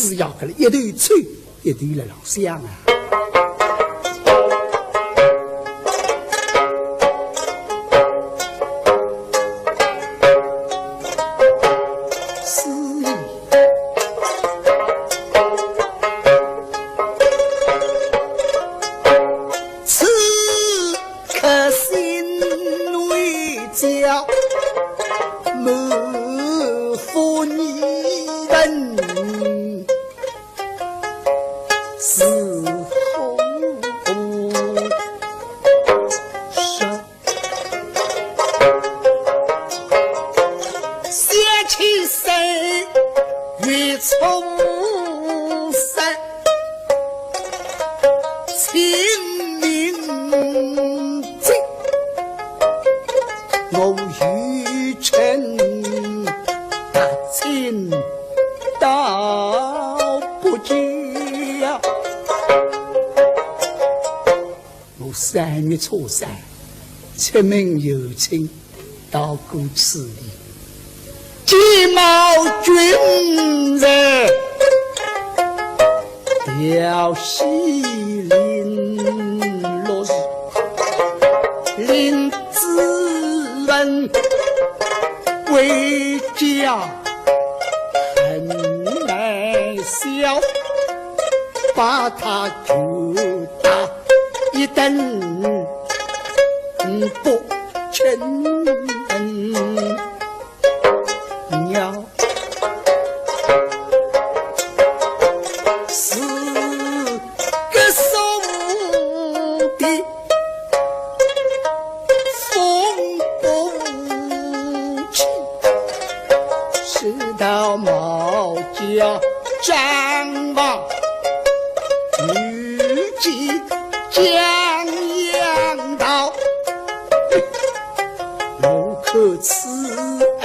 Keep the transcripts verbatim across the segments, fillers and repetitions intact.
是要搿个一头吹，一头辣浪想啊。是。 此刻心内焦，满腹疑问是何事？ 想起身与初识，清明节，我愚蠢踏进到不及呀。 我三月初三，出门游亲，到过此地，见毛俊在调戏林落日，林子文回家很难消，把他就打 一顿不成尿。是个送的风不起，直到毛家账房。 女婿江洋道，我可此案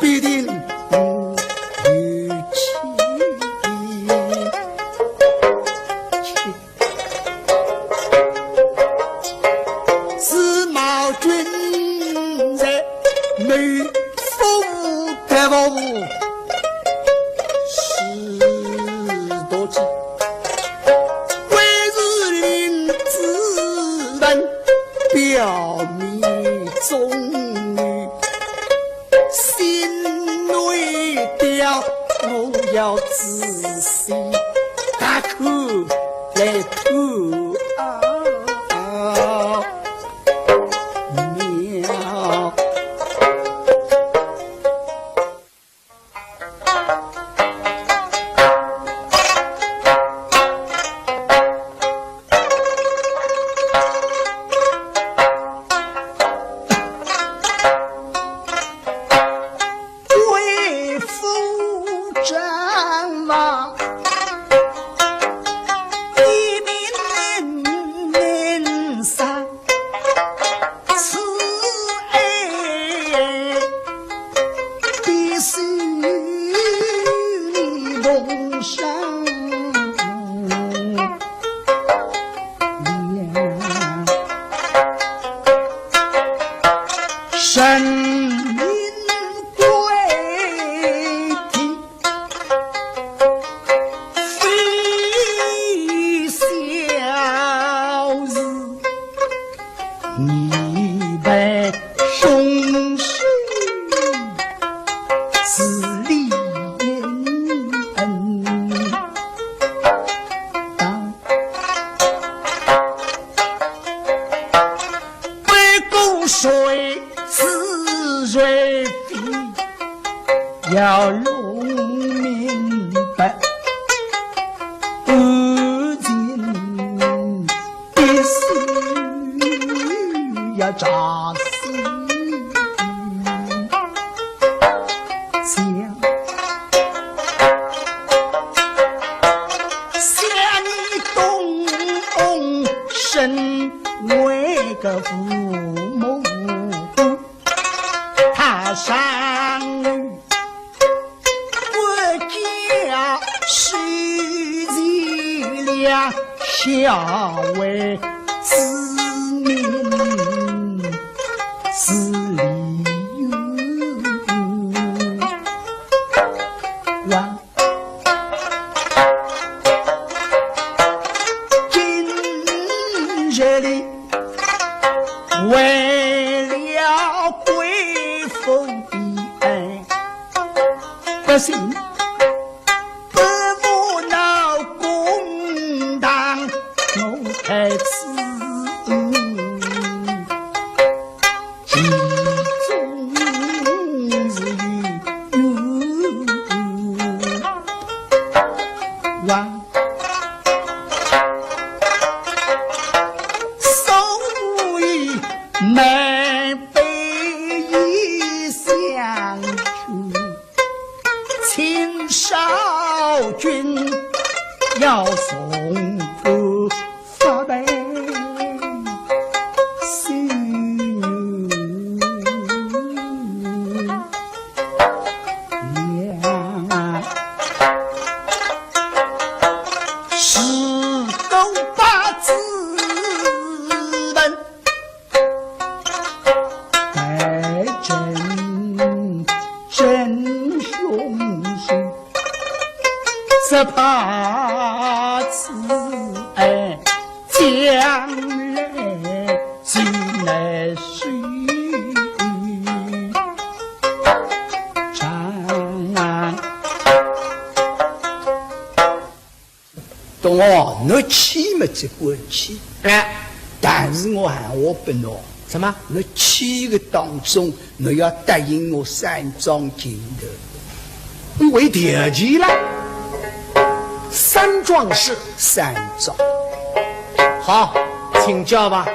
必定有期。 司马君在内府得无是多计，为是林子文表面忠义， 心内调，我要仔细大口来探啊。妙。 为父张望，一命命丧，此案必须你动手。 人命归天，非小事。你们凶手是李恩。 不过谁是谁非，要弄明白，不然必须要查清。 想，想你东翁身为个父母，他上女不教，是其两下为子民是理由。为了贵府的恩，不信不服闹公堂，我在此。 其中是有冤枉，所以门北以相求，请少君要从不 发配西游。是个八字门，待朕真凶手。 只怕此案将来谁来收场啊？东翁，侬去么只管去，哎，但是我闲话拨侬，什么？侬去个当中， 侬要答应我三桩情头。你为条件了？三桩事。三桩。好，请教吧。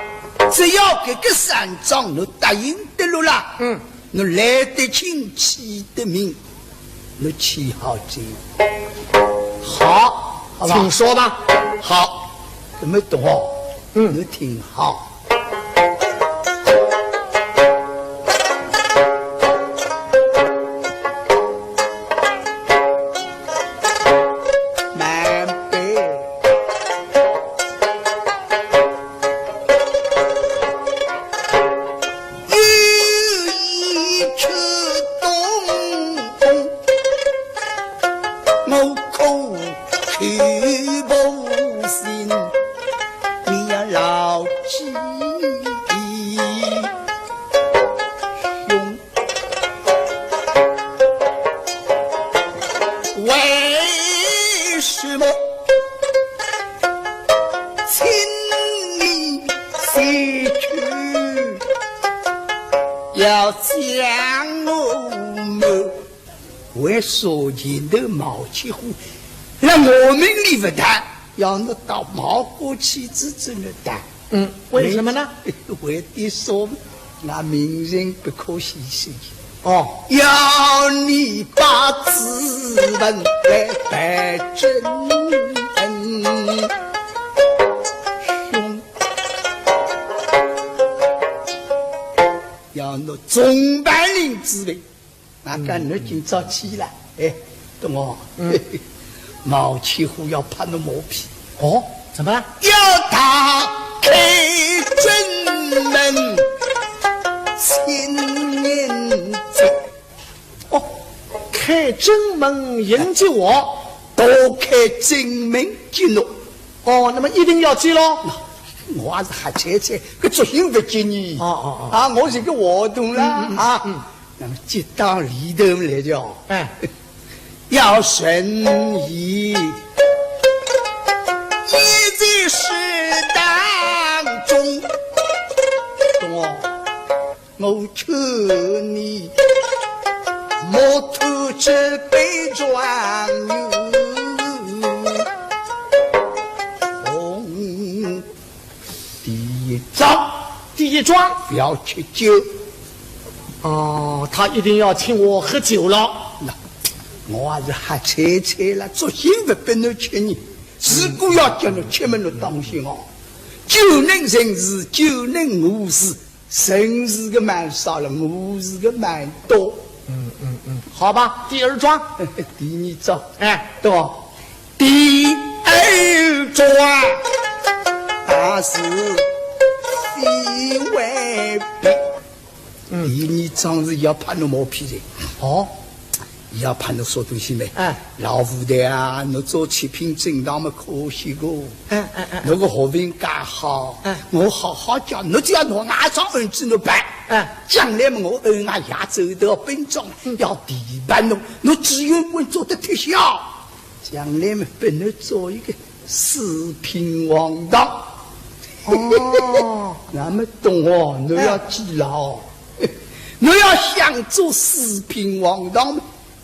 只要搿个三桩侬答应得落啦，嗯，侬来得清，去得明，侬去好哉。好，好吧？请说吧。好，那么东翁，嗯，侬听好。 南北有一出东风，我苦口婆心，你要牢记。为什么请你前去要将我们？为啥前头冒起火，让我们里不谈，要侬到冒火气之中来谈。 嗯，为什么呢？为的说，那明人不可信是。哦。要你把子文来拜真。要侬总办令之位。 那讲侬今朝去了，哎，东翁，嗯。冒起火要拍侬马屁。哦，怎么了？要打开正门，请人接。哦，开正门迎接我。打开正门接侬。哦，那么一定要接喽。那我还是瞎猜猜，搿作兴勿接呢。哦，哦，哦。啊，我是个活动啦，嗯，嗯，啊。嗯。 那么接到里头来了，哎。要神医，你在世当中，东翁，我劝你，莫偷这杯状元红 第一桩，第一桩，不要吃酒。哦，他一定要请我喝酒了。那我还是瞎猜猜了，作兴勿拨侬吃呢。如果要叫侬吃么，侬当心哦。酒能成事，酒能误事，成事个蛮少了，误事个蛮多。嗯，嗯，嗯，好吧，第二桩。第二桩，哎。对吧？ 第二桩，大事非为别。嗯。第二桩是要拍侬马屁的。哦。伊也怕侬啥东西没？哎。老夫的啊，侬做七品正堂么可惜个。哎，哎，哎。侬个学问介好，哎。我好好教，侬只要拿俺张恩赐侬办。哎。将来么我恩俺爷走到本庄，嗯。要提拔侬，侬只有我做得特效。将来么拨侬做一个四品黄堂。哦。那么懂哦，侬要记牢。哎。侬要想做四品黄堂，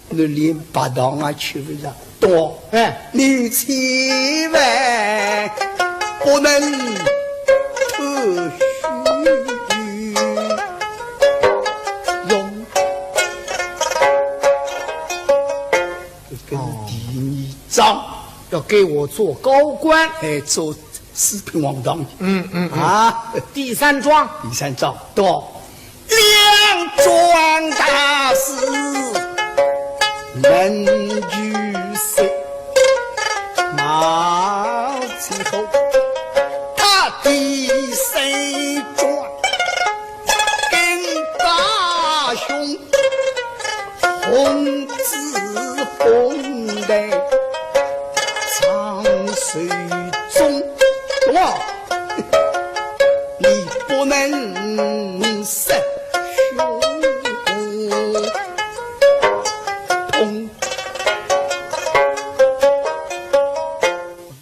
侬连白糖也吃勿着，懂哦？哎。你千万不能偷虚荣。这个是第二章。哦。要给我做高官。哎，做四品黄堂。嗯，嗯，嗯。啊。第三桩。第三桩，对。两桩大事，门前事，马前后。他第三桩，更加凶。 红紫红带唱首中，哇，你不能